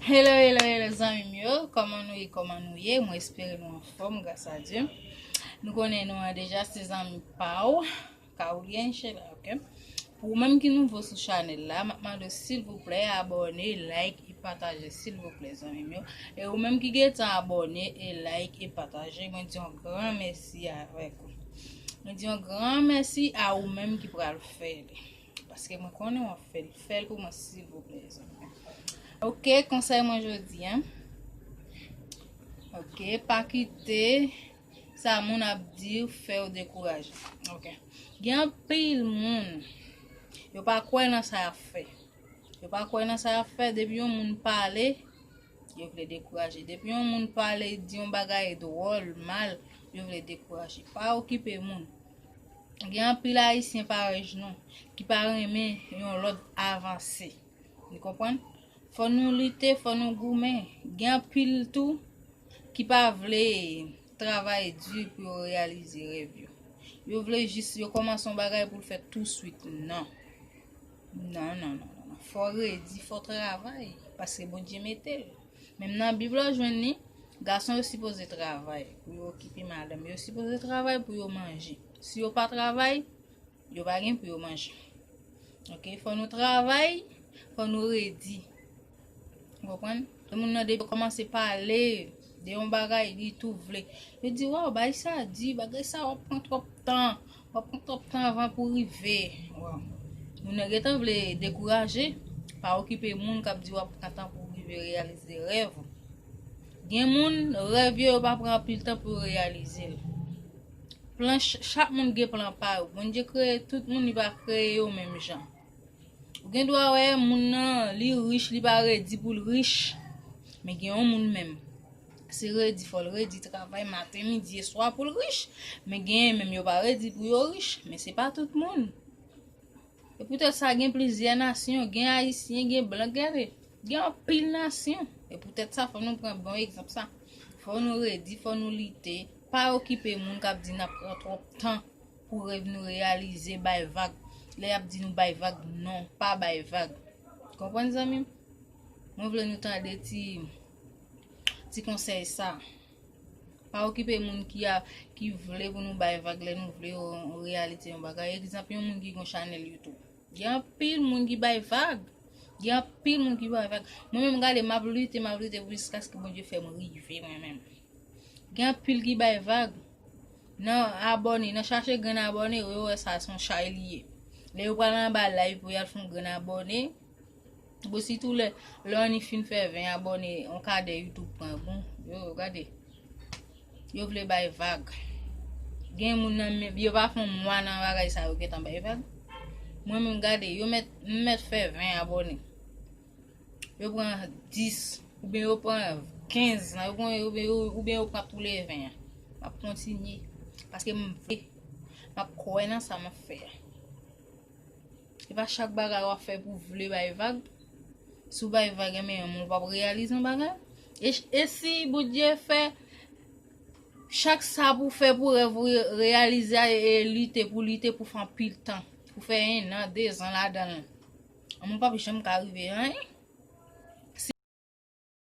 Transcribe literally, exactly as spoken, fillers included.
Hello, hello, hello, zanmi m yo. Kòman nou ye? Kòman nou ye? Mwen espere nou anfòm, gras a Dye. Nou konnen non an deja, se zanmi pa w, Caroline Sheila, ok? Pou ou menm ki nouvo sou chanèl la, m ap mande w, silvouplè, abòne, like e pataje, silvouplè, zanmi m yo. E ou menm ki gentan abòne e like e pataje, mwen di yon gran mèsi avèk ou. Mwen di yon gran mèsi a ou menm ki pral fè li. Paske mwen konnen w ap fè l. Fè l pou mwen, silvouplè, zanmi. Ok, konsèy mwen jodi a. Ok, pa kite sa moun ap di w fè w dekouraje. Ok. Gen anpil moun, yo pa kwè nan sa y ap fè. Yo pa kwè nan sa y ap fè. Depi yon moun pale, yo vle dekouraje. Depi yon moun pale, di yon bagay dwòl, mal, yo vle dekouraje. Pa okipe moun. Gen anpil Ayisyen parèy nou ki pa renmen yon lòt avanse. Nou konprann? Fò nou lite, fò nou goumen. Gen anpil tou ki pa vle travay di pou yo reyalize rèv yo. Yo vle jis, yo kòmanse yon bagay pou l fèt touswit. Non. Non, non, non, non, non. Fò redi, fò travay. Paske Bondye mete l. Menm nan Bib la, w jwenn li, gason yo sipoze travay pou yo okipe madanm yo. Yo sipoze travay pou yo manje. Si yo pa travay, yo pa gen pou yo manje. Ok, fò nou travay, fò nou redi. Ou konprann? Lè moun nan depi kòmanse pale de yon bagay, li tou vle. Yo di, waw, bagay sa di, bagay sa w ap pran twòp tan. W ap pran twòp tan avan pou rive. Waw. Moun nan gentan vle dekouraje. Pa okipe moun k ap di w ap pran tan pou rive reyalize rèv ou. Gen moun, rèv yo, yo pa pran anpil tan pou yo reyalize l. Plan, ch- chak moun gen plan pa yo. Bondye kreye tout moun, li pa kreye yo menm jan. Ou gen dwa wè moun nan, li rich, li pa redi pou l rich. Men gen yon moun menm, se redi, fò l redi, travay maten, midi e swa pou l rich. Men genyen menm, yo pa redi pou yo rich. Men se pa tout moun. E poutèt sa, gen plizyè nasyon, gen Ayisyen, gen blan, gade. Gen anpil nasyon. E poutèt sa, fò nou pran bon egzanp sa. Fò nou redi, fò nou lite. Pa okipe moun k ap di n ap pran twòp tan pou rèv nou reyalize, bay vag. Lè y ap di nou bay vag, non, pa bay vag. Konprann, zanmi m? Mwen vle nou tande ti, ti konsèy sa. Pa okipe moun ki a, ki vle pou nou bay vag lè nou vle yon, yon reyalite yon bagay. Egzanp, yon moun ki gon chanèl YouTube. Gen anpil moun ki bay vag. Gen anpil moun ki bay vag. Mwen menm, gade, m ap lite, m ap lite pou jiskaske Bondye fè m rive, mwen menm. Gen anpil ki bay vag. Nan abòne, nan chache grenn abòne, yo wè sa se yon chay li ye. Lè yo pral anba live pou y al fè yon grenn abòne, bon, sitou lè, lè Annie fin fè ven abòne, yon kadè YouTube pran, bon, yo, gade. Yo vle bay vag. Gen moun nan menm, yo pa fè yon mwa nan bagay sa, yo gentan bay vag. Mwen menm, gade, yo mèt, m mèt fè ven abòne. Yo pran dis, oubyen yo pran kenz nan, yo pran, oubyen yo, oubyen yo pran tou le ven an. M ap kontinye. Paske m vle, m ap kwè nan sa m ap fè a. E pa chak bagay w ap fè pou vle bay vag. Si w bay vag, enben, ou p ap reyalize yon bagay. E, e si Bondye fè chak sa pou fè pou rèv ou re- reyalize a, e lite pou lite pou fè anpil tan, pou fè en an, de zan ladan l, anmwe, w p ap janm ka rive anyen.